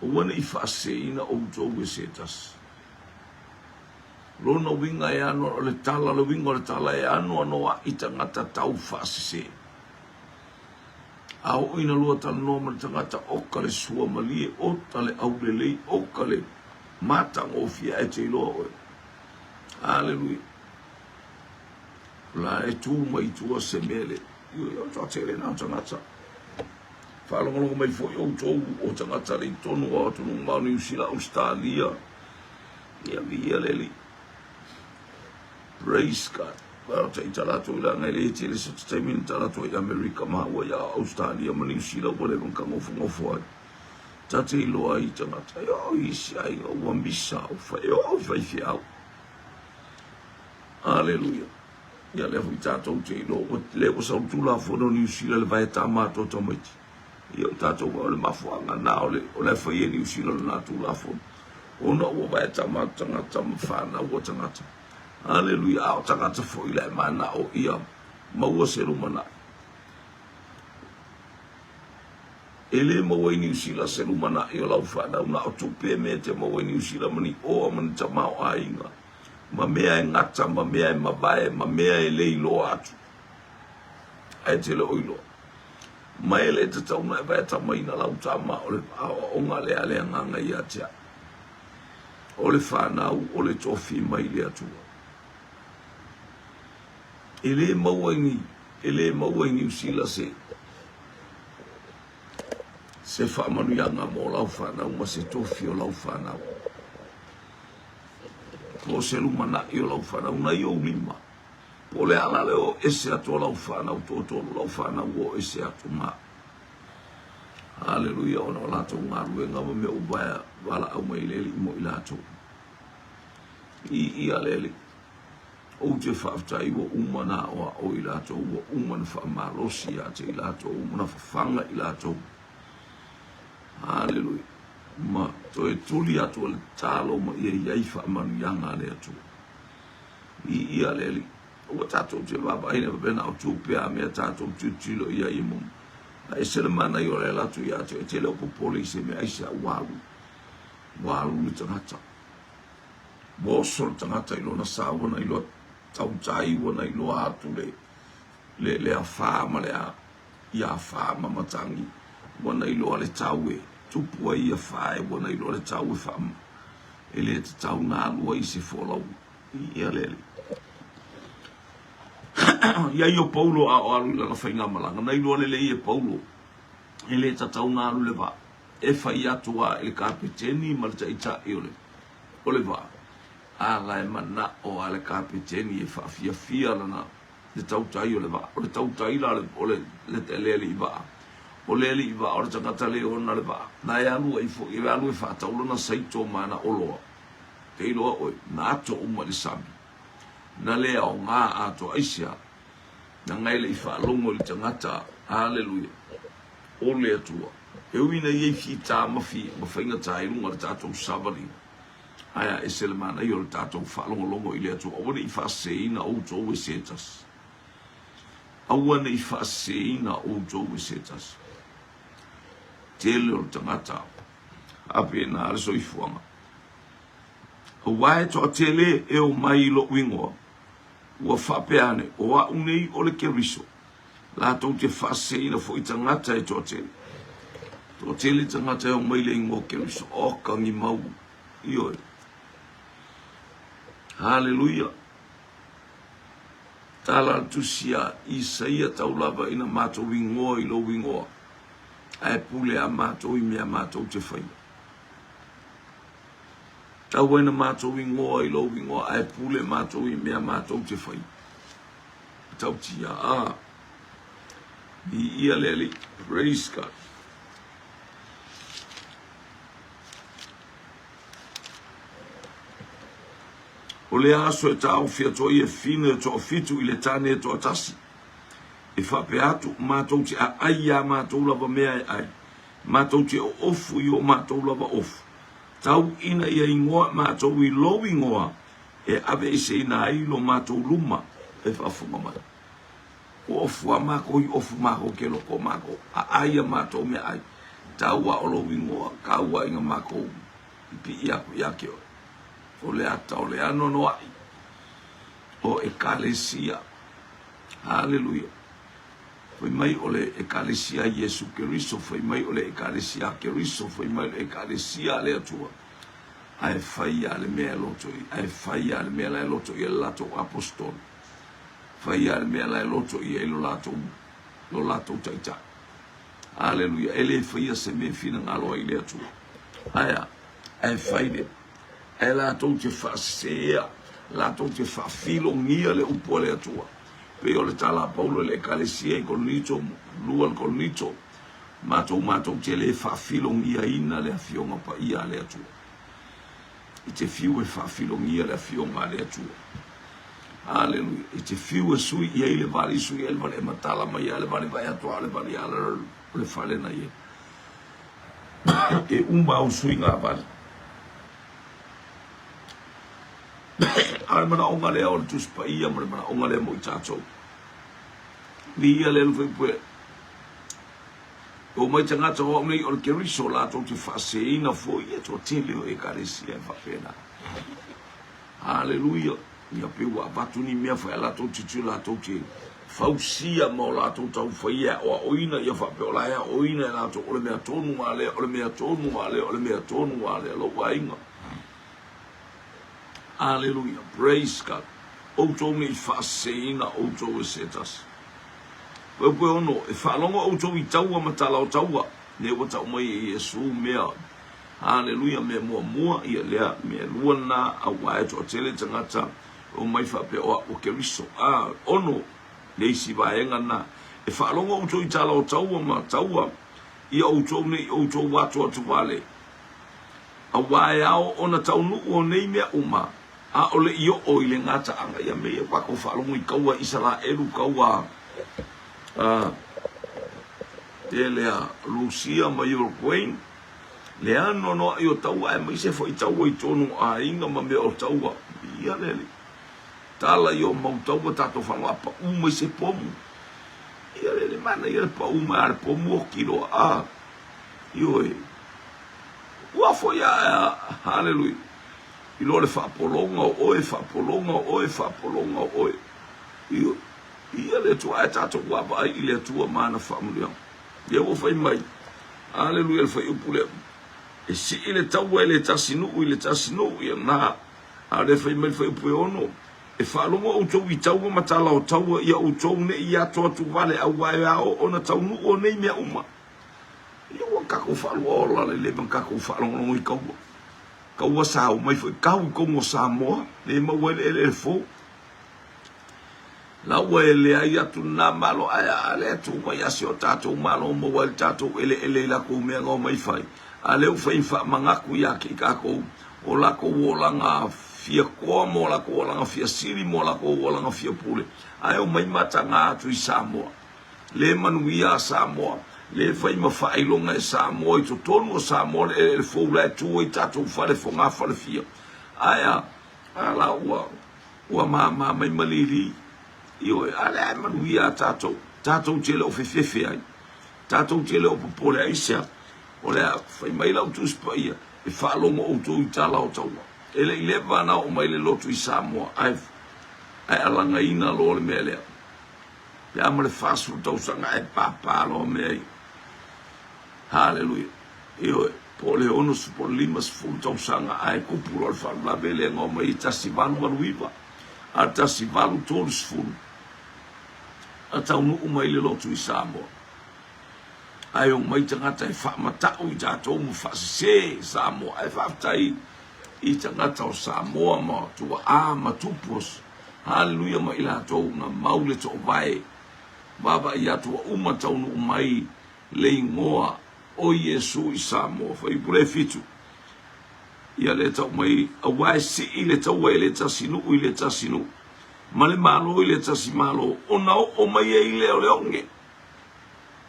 Aua ne i faaseseina outou e se tasi. Lona uiga e ano, o le tala, o le uiga o le tala e anoanoai tagata tau faasese. A oo ina lua talanoa ma le tagata, oka le suamalie, ota le aulelei, oka le matagofie ae te iloa oe. Aleluia. O la e tu mai i tua se mea le, ioe, o le toatele na o tagata. Faalogologo mai foi outou o tagata le i totonu o atunuu ma o Niu Sila, Ausetalia, ia viia le Alii. Praise God. Well, te i tala atu i leaga e le tele se taimi na tala atu ai i Amerika maua ia Australia ma Niu Sila ua leva ona kagofogofo ai. Ta te iloa ai i tagata, e oo i isi aiga ua misa au fai, e oo i faifeau. Aleluia. Ia lea foi tatou te iloa, ua lea ua sau le Tulafono o Niu Sila le vae tama atoa tamaiti. Ia o tatou o le mafuaaga na o le, o le fai e Niu Sila lena Tulafono. Ona ua vae tama tagata ma fanau a tagata. Aleluia, a o tagata foi la e manao ia maua se lumanai. E le maua i Niu Sila se lumanai o lau fanau, na o tupe mea te maua i Niu Sila ma ni oa ma ni tamaoaiga, ma mea e gata, ma mea e mavae, ma mea e le iloa atu. Ae te le o iloa. Ma e le tatau ona e vae tamaina lau tama o le aoaoga lea a le Agaga ia te au. O le fanau o le tofi mai le Atua. E le maua i ni, e le maua i Niu Sila se, se faamanuiaga mo lau fanau ma se tofi o lau fanau. Po o se lumanai o lau fanau nai ou lima. Po o le a la le o ese atu o lau fanau toatolu, lau fanau ua o ese atu ma. Haleluia, ona o latou galuega ma mea ua valaau mai le Alii mo i latou. I ia le Alii. Ou te faafetai ua uma na aoao i latou, ua uma na faamalosi ia te i latou, ua uma na fafaga i latou. Haleluia. Ma toe tuli atu o le tatalo ma ia i ai faamanuiaga a le Atua. Viia le Alii. Aua tatou te vaavaai nei faapea na o tupe a mea tatou tilotilo i ai e momo. Ae ese le manaia o le ala atu ia te oe, e te le o popole i se mea, aisea? Ua alu, ua alu le tagata. Ua oso le tagata i lona sa, ua na iloa tautai, ua na iloa atu le, le, le afā ma le a, ia afā ma matagi, ua na iloa le tau e tupu ai ia fā, ua na iloa le tau e faa, e le tatau na alu ai i se folauga. Ia le Alii. Ia i o Paulo a o alu i lana faigamalaga, na iloa lelei e Paulo e le tatau na alu le vaa e fai atu a i le kapeteni ma le taitai o le, o le vaa. A la e manao a le kapeteni e faafiafia lana le tautai o le vaa. O le tautai la o le, le, le alii vaa. O le alii vaa o le tagata le ona le vaa. Na e alu ai foi, e alu e faatau lana saito ma ana oloa. Te iloa oe, na ato uma i le sami. Na le aoga atoa aisea? Leaga e le i faalogo i le tagata. Aleluia! O le Atua. E ui ina i ai fita ma fi, ma faigata i luga o le tatou savaliga, ae a ese le manaia o le tatou faalogologo i le Atua. Aua ne i faaseseina outou e se tasi. Aua ne i faaseseina outou e se tasi. Tele o le tagata a pena le soifuaga. Aua e toatele e omai i loʻu igoa, ua faapea ane, O au nei o le Keriso, latou te faaseseina foi tagata e toatele. Toatele tagata e omai i le igoa o Keriso, o kagimau, ioe. Haleluia! Tala a le tusi a Isaia tau lava ina matou igoa i lou igoa, ae pule a matou i mea matou te faia. Tau ai na matou ingoa i lou ingoa, ae pule matou i mea matou te fai. Tautia a. Viia le Alii. Praise God. O le aso e taofi atu ai e fina e toafitu i le tane e toatasi. E faapea atu, matou te aai iā matou lava mea e ai. Matou te oofu i o matou lava ofu. Tau ina ia ingoa matou i lou ingoa e aveeseina ai lo matou luma e faafofoga mai. Ua ofu a makou i ofu makou ke loko o makou, a ai a matou meaai. Tau a o lou ingoa, kau a ina makou pipii aku ia te oe. O le ata o le anoanoai o Ekalesia. Haleluia. Fai mai o le Ekalesia a Iesu Keriso, fai mai o le Ekalesia a Keriso, fai mai o le Ekalesia a le Atua. Ae fai lava le mea e loto i, ae fai lava le mea la e loto i ai le latou apostolo. Fai lava le mea la e loto i ai lo latou, lo latou taitai. Aleluia. E le faia se mea e finagalo ai le Atua. Ae a? Ae fai le, ae latou te faasesea, latou te faafilogia le upu a le Atua. Pei o le tala a Paulo i le Ekalesia i Korinito, 2 le Korinito, Matou matou te le faafilogiaina le Afioga Paia a le Atua. I te fiu e faafilogia le Afioga a le Atua. Aleluia. I te fiu e sui i ai le vali, sui ai le vali, e matala mai lava le vali, vaai atu lava o le vali a le fale na i ai. E uma au suiga vali. A o le manaoga lea o le Tusi Paia ma le manaoga lea mo i tatou. Viia le Alufaipue. O mai tagata o au nei o le Keriso latou te faaseseina foi e toatele o Ekalesia e faapena. Haleluia. Ia pei ua avatu ni mea foi a latou tilotilo latou te fausia ma o latou taufai e aoaoina ia faapea o la e aoaoina e latou o le mea tonu a lea, o le mea tonu a lea, o le mea tonu a lea, lou aiga. Aleluia. Praise God. Outou ne i faaseseina outou e se tasi. Ueupue ono, e faalogo outou i taua ma tala o taua, lea ua tau mai e Iesu mea, Aleluia, mea muamua, ia lea, mea lua lena, auā e toatele tagata e omai faapea o au o Keriso. A, ono, le isi vaega lena, e faalogo outou i tala o taua ma taua, ia outou ne i outou atoato vale, Aua e ao ona taunuu o nei mea uma, ʻaʻole i oo i le gataaga ia mea ia ua tatou faalogo i taua Isaraelu, taua a tele a Rusia ma Ukraine, le anoanoai o taua aemaise foi taua i totonu o aiga ma mea o taua. Ia le Alii. Tala i o mau taua tatou faalogo a pau mai se pomu. Ia le le manaia le pau mai a le pomu oki loa a. Ioe. Ua foi a haleluia. I lo le faapologa o oe, faapologa o oe, faapologa o oe. Ioe. Ia le Atua ae tatou vaavaai i le Atua ma ana faamanuiaga. Lea ua fai mai, haleluia le fuaiupu lea. E sii le taua i le tasi nuu i le tasi nuu, ia na. A o lea fai mai le fuaiupu e 6, E faalogo outou i taua ma tala o taua, ia outou ne i ato atu vale, auā e ao ona taunuu o nei mea uma. Ia ua tatou faalua ola le leva ona tatou faalogologo i taua. Taua sa omai foi tau i totonu o Samoa, le maua ai le eleele fou. La ua e leai atu lena Malo ae a lea tuu mai a si o tatou Malo maua ai le tatou eleele i latou mea na omai fai. A lea ua fai faamanatu ia te i tatou o latou olaga fia toa ma o latou olaga fia sili ma o latou olaga fia pule ae omai mataga atu i Samoa. Le manuia a Samoa, le fai ma faailoga e Samoa i totonu o Samoa le eleele fou la e tu ai tatou fale fogafale fia. Ae a? A la ua Ua mama mai ma lili. Ioe, a lea e manuia a tatou. Tatou te le o fefefe ai. Tatou te le o popole ai se a. O le a fai mai lau Tusi Paia, e faalogo outou i tala o taua. E le i leva ona oo mai le lotu i Samoa, ae, ae alagaina loa le mea lea. Pe a ma le 40 tausaga ae pāpā loa mea ia. Haleluia. Ioe, po o le 60 po o le 50 tausaga ae tupu loa le faalavelave lea na omai i 1889 a 1830 a taunuu mai le lotu i Samoa. Ae omai tagata e faamatau i tatou ma faasese Samoa. Ae faafetai i tagata o Samoa ma tuaa ma tupu. Haleluia ma i latou na mau le toovae. Vaavaai atu ua uma taunuu mai le igoa o Iesu i Samoa. Fuaiupu le 7. Ia lea tau mai, auā e sii le taua i le tasi nuu i le tasi nuu, ma le Malo i le tasi Malo, ona oo mai ai lea o le oge.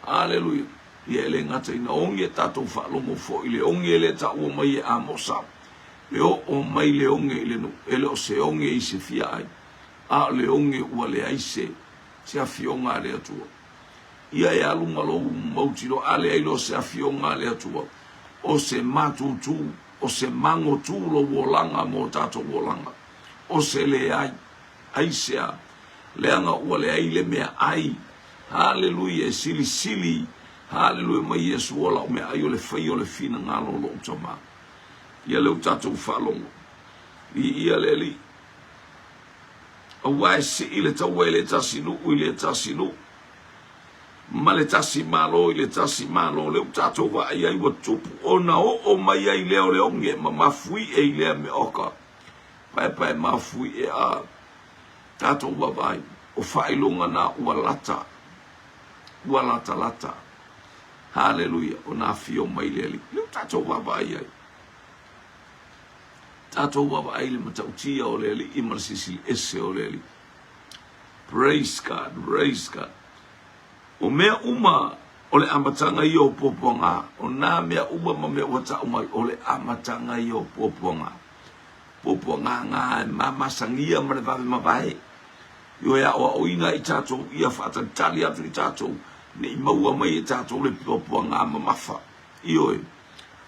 Aleluia. Ia e le gata ina oge, tatou faalogo foi i le oge lea taua mai e Amosa. E oo mai le oge i le nuu, e le o se oge i se fia ai, a o le oge ua leai se, se afioga a le Atua. Ia e alu ma lou mautinoa, a leai loa se afioga a le Atua, o se matutu, o se magotu lou olaga mo tatou olaga, o se leai. Aisea? Leaga ua leai le meaai. Haleluia! E silisili, haleluia, mai Iesu o lau meaai o le faia o le finagalo o lou Tama. Ia lea ua tatou faalogo. Viia le Alii. Aua e sii le taua i le tasi nuu i le tasi nuu, ma le tasi malo i le tasi malo, lea ua tatou vaai ai ua tupu ona oo mai ai lea o le oge ma mafuie i lea mea oka paepae mafuie a tatou vaavaai o faailoga na ua lata ua latalata. Haleluia, ona afio mai le Alii. Lea ua tatou vaavaai ai. Tatou vaavaai i le matautia o le Alii ma le Silisili Ese o le Alii. Praise God, praise God. O mea uma o le amataga ia o puapuaga, o nā mea uma ma mea ua tau mai, o le amataga ia o puapuaga. Puapuaga ngā e mamasagia ma le vave mavae. Ioe aoaoina i tatou ia faatalitali atu i tatou, ne i maua mai e tatou le puapuaga mamafa. Ioe.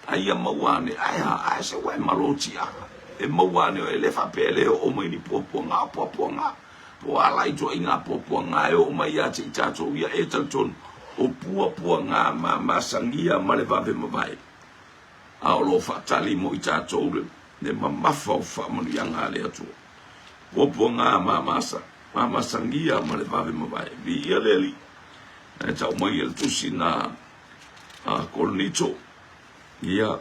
A ia maua ane, ae a, ae se ua e malo tiaga. E maua ane, e le faapea e le oo mai ni puapuaga, o puapuaga. Po o a la ituaiga puapuaga e oo mai ia te i tatou, ia e talitonu, o puapuaga mamasagia ma le vave mavae. A o lo o faatali mo i tatou le, le mamafa o faamanuiaga a le Atua. Puapuaga mamasa, mamasagia ma le vave mavae. Viia le Alii. E tau mai e le tusi na a Korinito. Ia.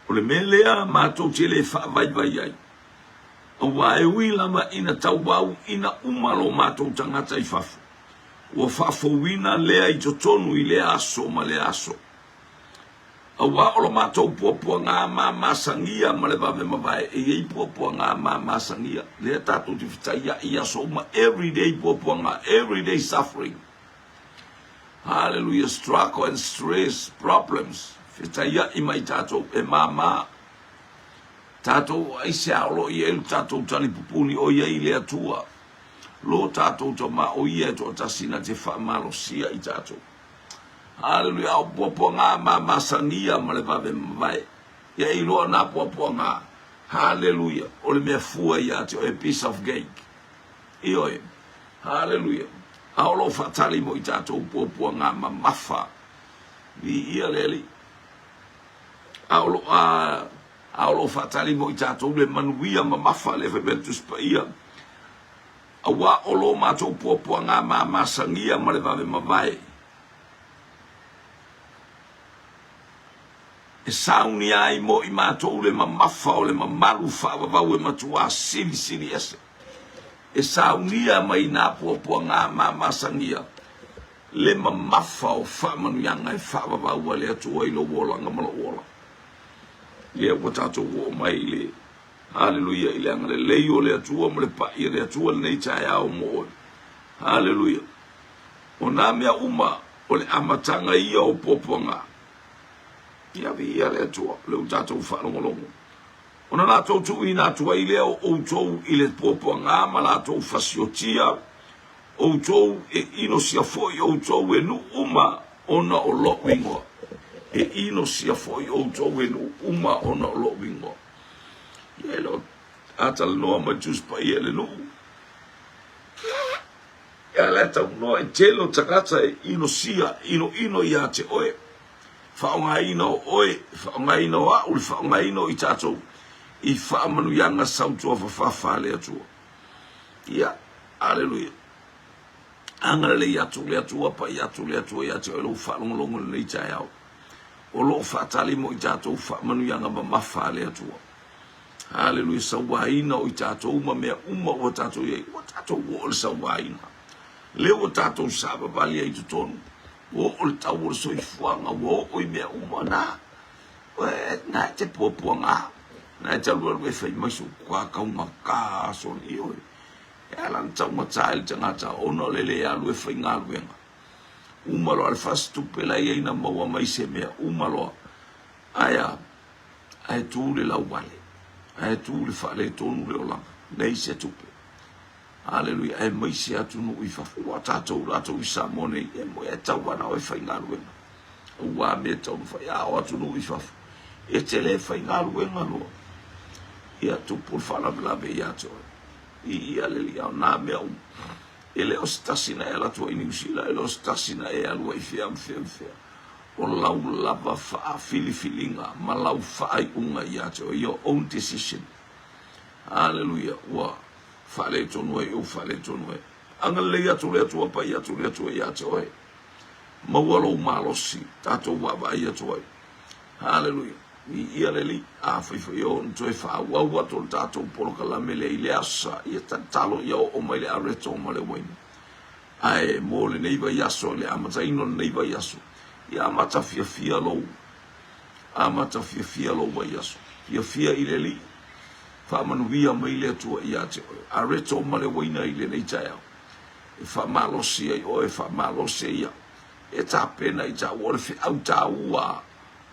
O le mea lea matou te le faavaivai ai, auā e ui lava ina tauauina uma lo matou tagata i fafo, ua faafouina lea i totonu i lea aso ma lea aso. Auā o lo matou puapuagā mamasagia ma le vave mavae, e i ai puapuagā mamasagia, lea tatou te fetaia'i i aso uma, everyday puapuagā, everyday suffering. Hallelujah, struggle and stress, problems. Fetaiaʻi ma i tatou e māmā. Tatou aisea o lo o i ai lo tatou talipupuni o i ai le Atua, lo tatou Tama o Ia e toatasi na te faamalosia i tatou. Haleluia, a o puapuaga ma masagia ma le vave mavae. Ia e iloa nā puapuaga. Haleluia, o le mea fua ia te oe, piece of cake. Ioe. Haleluia. A o lo o faatali mo i tatou puapuaga mamafa. Viia le Alii. A o lo a, a o lo o faatali mo i tatou le manuia mamafa le fai mai le Tusi Paia, Auā o lo matou puapuaga ma masagia ma le vave mavae, e saunia ai mo i matou le mamafa o le mamalu faavavau e matuā silisili ese, e saunia mai nā puapuaga ma masagia le mamafa o faamanuiaga e faavavau a le Atua i lou olaga ma lou ola. Lea ua tatou oo mai i le Haleluia, i le agalelei o le Atua ma le paʻi a le Atua lenei taeao mo oe. Haleluia. O nā mea uma o le amataga ia o puapuaga. Ia viia le Atua, lea ua tatou faalogologo. Ona latou tuuina atu ai lea o outou i le puapuaga ma latou fasiotia outou e inosia foi outou e nuu uma ona o loʻu igoa. E inosia foi outou e nuu uma ona o loʻu igoa. Ia e le o a talanoa mai Tusi Paia i le nuu. Ia la e taunoa i tele o tagata e inosia, inoino ia te oe. Faaaogaina o oe, faaaogaina o a'u, le faaaogaina o i tatou i faamanuiaga sautua fafafa a le Atua. Ia, aleluia. Agalelei atu le Atua, pai atu le Atua ia te oe lou faalogologo i lenei taeao. O lo o faatali mo i tatou faamanuiaga mamafa a le Atua. Aleluia, sauaina o i tatou ma mea uma ua tatou i ai. Ua tatou oo i le sauaina. Lea ua tatou savavali ai i totonu. Ua oo le tau o le soifuaga, ua oo i mea uma na. Na e te puapuaga, na e te alualu e fai mai so taugata aso nei oe. E ala ona taugata ai le tagata ona o le le alu e faigaluega. Uma loa le fasitupe la e i ai na maua mai se mea, uma loa. Ae a? Ae tu le lauale, ae tu le faaletonu le olaga, leai se tupe. Aleluia, aemaise atunuu i fafo, aua tatou latou i Samoa nei, e moe e tau ana oe faigaluega. Aua mea tau na fai, a o atunuu i fafo, e te le faigaluega loa. Ia tupu le faalavelave ia te oe. I ia le lia o nā mea uma. E le o se tasi na e alu atu ai i Niu Sila, e le o se tasi na e alu ai i fea ma fea ma fea. O lau lava faafilifiliga ma lau faaiuga ia te oe, your own decision. Aleluia, ua faaletonu ai ou faaletonu ai. Agalelei atu le Atua, pai atu le Atua ia te oe. Maua lou malosi, tatou vaavaai atu ai. Haleluia. Viia le Alii. Afai foi o ona toe faaauau atu o le tatou polokalame lea i le aso sa, ia tatalo ia oo mai le areto ma le uaina. Ae mo lenei vaiaso, i le amataina o lenei vaiaso, ia amata fiafia lou, amata fiafia lou vaiaso. Fiafia i le Alii. Faamanuia mai le Atua ia te oe. Areto ma le uaina i lenei taeao. E faamalosi ai oe, e faamalosi ai au. E tapena i taua, o le feau taua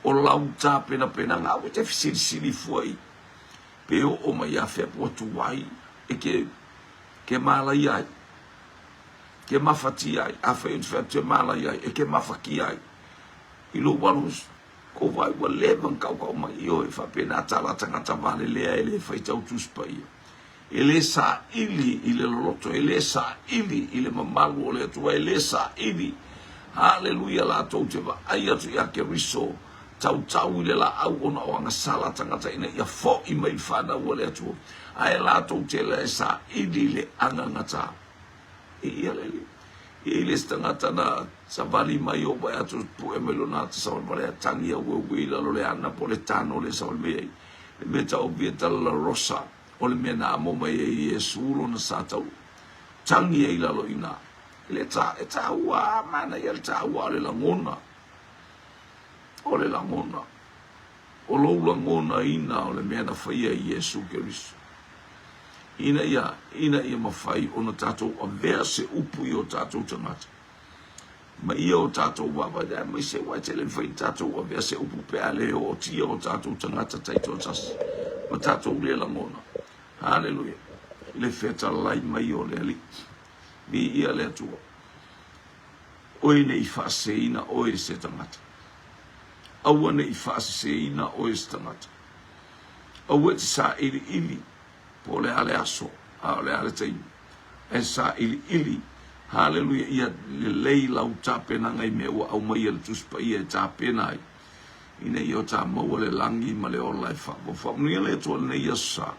o lau tapenapenaga. Aua e te fesilisili fua i pe oo mai ia fea po ua tuai e ke, ke mālaia ai, ke mafatia ai. Afai ou te fai atu e mālaia ai, e ke mafakia ai. I lou alu Ko wai ua leva ona kaukau mai, ioe, faapena tala tagata valelea e le faitau Tusi Paia. E le saili i le loloto, e le saili i le mamalu o le Atua, e le saili, haleluia, latou te vaai atu ia Keriso, tautau i le laau ona o agasala tagata ina ia foʻi mai le fanau a le Atua, ae latou te le saili i le agagata. Viia le Alii. E i ai le isi tagata na savali mai ou vaai atu pue mai lona ata savalivali a tangi au e ue i lalo le ana po o le tano lea e savali mai ai. Le mea tau via dalla rosa o le mea na amo mai ai Iesu lona sa tau tangi ai i lalo i ina. E le ta, e taua a manaia le taua o le lagona. O le lagona. O lou lagonaina o le mea na faia e Iesu Keriso, ina ia, ina ia mafai ona tatou avea se upu i o tatou tagata. Ma ia o tatou vaavaai, aemaise ua e tele mafai ona tatou avea se upu pe a le ootia o tatou tagata taitoatasi ma tatou le lagona. Haleluia! I le fetalai mai o le Alii. Viia le Atua. Oe ne i faaseseina oe e se tagata. Aua ne i faaseseina oe e se tagata. Aua e te sailiili po o le a le aso, a o le a le taimi. Ae sailiili, haleluia, ia lelei lau tapenaga i mea ua aumaia e le Tusi Paia e tapena ai, ina ia o ta maua le lagi ma le ola e faavao. Faamanuia le Atua i lenei aso sa.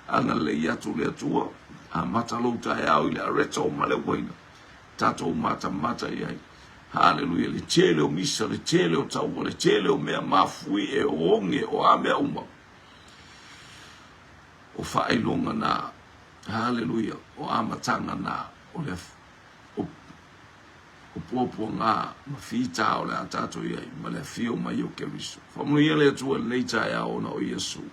Agalelei atu le Atua, amata lou taeao i le areto ma le uaina, tatou matamata i ai. Haleluia, le tele o misa, le tele o taua, le tele o mea mafui e oge, o a mea uma. O faailoga na, haleluia, o amataga na, o le o, o puapuaga ma fita o le a tatou i ai, ma le afio mai o Keriso. Faamanuia le Atua i lenei taeao ona o Iesu.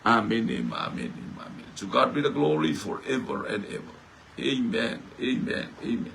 Amene ma amene ma amene. To God be the glory forever and ever. Amen, amen, amen.